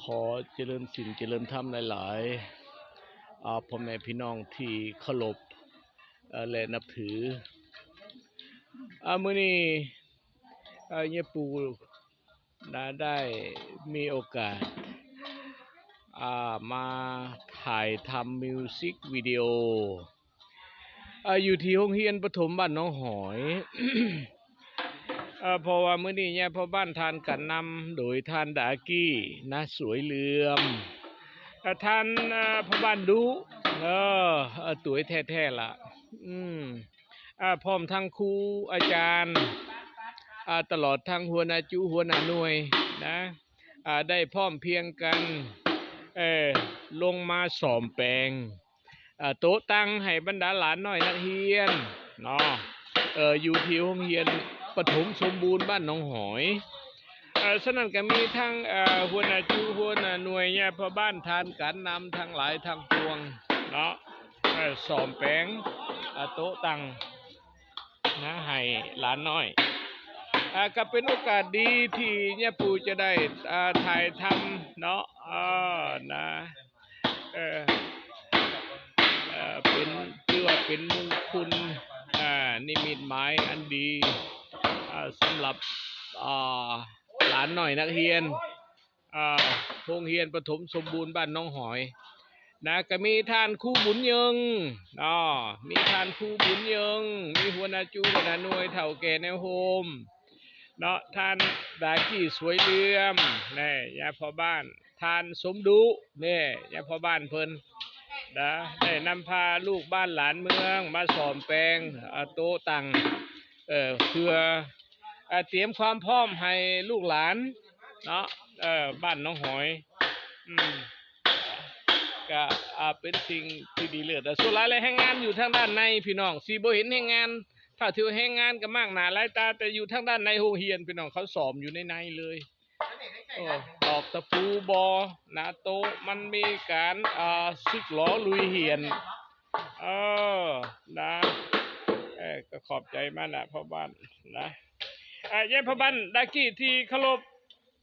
ຂໍຈະເລີນສິນຈະເລີນທຳຫຼາຍໆ ອາ ພໍ່ແມ່ພີ່ນ້ອງທີ່ເຄົາລົບ ເອີ ແລະ ນັບຖື. ອາ ມື້ນີ້ ອາ ຍາປູ່ນະ ໄດ້ມີໂອກາດ ອາ ມາຖ່າຍທຳມິວສິກວິດີໂອ ອາ ຢູ່ທີ່ໂຮງຮຽນປະຖົມບ້ານໜອງຫອຍ ເອີ ເພາະວ່າມື້ນີ້ຍາພໍ່ບ້ານທ່ານການນຳໂດຍທ່ານດາກີ້ ນາ ສວຍເຫຼືອມ ອາ ທ່ານ ອາ ພໍ່ບ້ານດຸ ເອີ ອາ ຕົວແທ້ໆລະ ອືມ ອາ ພ້ອມທັງຄູອາຈານ ອາ ຕະຫຼອດທັງຫົວໜ້າຈຸ ຫົວໜ້າໜ່ວຍນະ ອາ ໄດ້ພ້ອມພຽງກັນ ເອີ ລົງມາສ້ອມແປງ ອາ ໂຕະຕັ່ງໃຫ້ບັນດາຫຼານນ້ອຍນັກຮຽນເນາະ ເອີ ຢູ່ທີ່ໂຮງຮຽນປະຖົມສົມບູນບ້ານໜອງຫອຍ. ເອີ ສະນັ້ນກໍມີທັງ ເອີ ຫົວໜ້າຈຸ ຫົວໜ້າໜ່ວຍ ຍາພໍ່ບ້ານ ທ່ານການນຳທັງຫຼາຍທັງປວງເນາະ ເອີ ສ້ອມແປງ ອາ ໂຕະຕັ່ງນະ ໃຫ້ຫຼານນ້ອຍ. ອາ ກໍເປັນໂອກາດດີທີ່ຍາປູ່ຈະໄດ້ ອາ ຖ່າຍທຳເນາະ ເອີ ນະ ເອີ ເອີ ເປັນ ຖືວ່າເປັນມຸງຄຸນ ອາ ນິມິດໝາຍອັນດີ ອາ ສຳລັບ ອາ ຫຼານນ້ອຍນັກຮຽນ ອາ ໂຮງຮຽນປະຖົມສົມບູນບ້ານໜອງຫອຍນະ ກະມີທ່ານຄູບຸນຍືງເນາະ ມີທ່ານຄູບຸນຍືງ ມີຫົວໜ້າຈຸ ຫົວໜ້າໜ່ວຍ ເຖົ້າແກ່ແນວໂຮມເນາະ ທ່ານດາກີ້ ສວຍເຫຼືອມ ແນ່ ຍາພໍ່ບ້ານ ທ່ານສົມດຸ ແນ່ ຍາພໍ່ບ້ານເພິ່ນນະ ໄດ້ນຳພາລູກບ້ານຫຼານເມືອງມາສ້ອມແປງ ອາ ໂຕະຕັ່ງ ເອີ ເພື່ອ ອາ ຕຽມຄວາມພ້ອມໃຫ້ລູກຫຼານເນາະ ເອີ ບ້ານໜອງຫອຍ ອືມ ກະ ອາ ເປັນສິ່ງທີ່ດີເລີດ. ສ່ວນຫຼາຍແລ້ວແຮງງານຢູ່ທາງດ້ານໃນ ພີ່ນ້ອງຊິບໍ່ເຫັນແຮງງານ ຖ້າຖືວ່າແຮງງານກໍມາກໜ້າຫຼາຍຕາ ແຕ່ຢູ່ທາງດ້ານໃນໂຮງຮຽນ ພີ່ນ້ອງ ເຂົາສ້ອມຢູ່ໃນໃນເລີຍ. ໂອ້ ຕອກຕະປູບໍ່ ນະ ໂຕະມັນມີການ ອາ ສຶກຫຼໍລຸຍຮຽນ ເອີ ນະ ເອີ ກໍຂອບໃຈມານະພໍ່ບ້ານນະ ອາ ຍາຍພໍ່ບ້ານດາກີ້ທີ່ເຄົາລົບ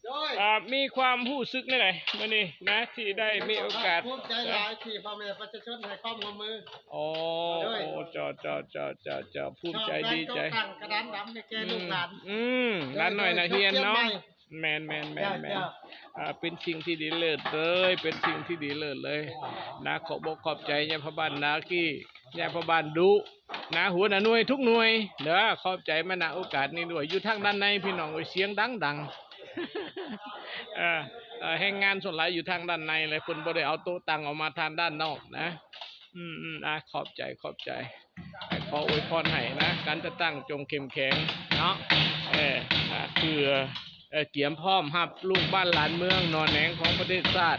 ໂດຍ ອາ ມີຄວາມຮູ້ສຶກແນວໃດມື້ນີ້ນະ ທີ່ໄດ້ມີໂອກາດ ພູມໃຈຫຼາຍທີ່ພໍ່ແມ່ປະຊາຊົນໃຫ້ຄວາມຮ່ວມມື ໂອ້ ໂດຍ ເຈົ້າ ເຈົ້າ ເຈົ້າ ເຈົ້າ ເຈົ້າ ພູມໃຈດີໃຈ ກະດານດຳໃຫ້ແກ່ ອືມ ລູກຫຼານ ອືມ ຫຼານນ້ອຍນັກຮຽນເນາະ ໂດຍ ໂດຍ ແມ່ນໆໆໆ ເຈົ້າ ເຈົ້າ ອາ ເປັນສິ່ງທີ່ດີເລີດເລີຍ ເປັນສິ່ງທີ່ດີເລີດເລີຍນະ ຂອບອົກຂອບໃຈຍາຍພໍ່ບ້ານນາກີ້ ຍາຍພໍ່ບ້ານດຸນະ ຫົວໜ້າໜ່ວຍທຸກໜ່ວຍເດີ ຂອບໃຈມາ ນະ ໂອກາດນີ້ດ້ວຍ. ຢູ່ທາງດ້ານໃນພີ່ນ້ອງເອີຍ ສຽງດັງໆ ເອີ ເອີ ແຮງງານສ່ວນຫຼາຍຢູ່ທາງດ້ານໃນແຫຼະ ເພິ່ນບໍ່ໄດ້ເອົາໂຕະຕັ່ງອອກມາທາງດ້ານນອກນະ ອືມໆ ອາ ຂອບໃຈ ຂອບໃຈ. ຂໍອວຍພອນໃຫ້ນະ ການຈັດຕັ້ງຈົ່ງເຂັ້ມແຂງເນາະ ເອີ ອາ ເພື່ອ ເອີ ກຽມພ້ອມຮັບລູກບ້ານຫຼານເມືອງໜໍ່ແໜງຂອງປະເທດຊາດ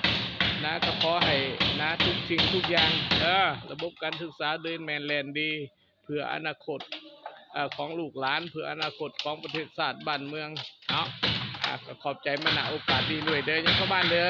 ນະ ກໍຂໍໃຫ້ນະ ທຸກສິ່ງທຸກຢ່າງເດີ ລະບົບການສຶກສາເດີນແມ່ນແລ່ນດີ ເພື່ອອະນາຄົດ ເອີ ຂອງລູກຫຼານ ເພື່ອອະນາຄົດຂອງປະເທດຊາດບ້ານເມືອງເນາະ ອາ ກໍຂອບໃຈມາ ນະ ໂອກາດນີ້ດ້ວຍເດີ ຍາຍພໍ່ບ້ານເດີ.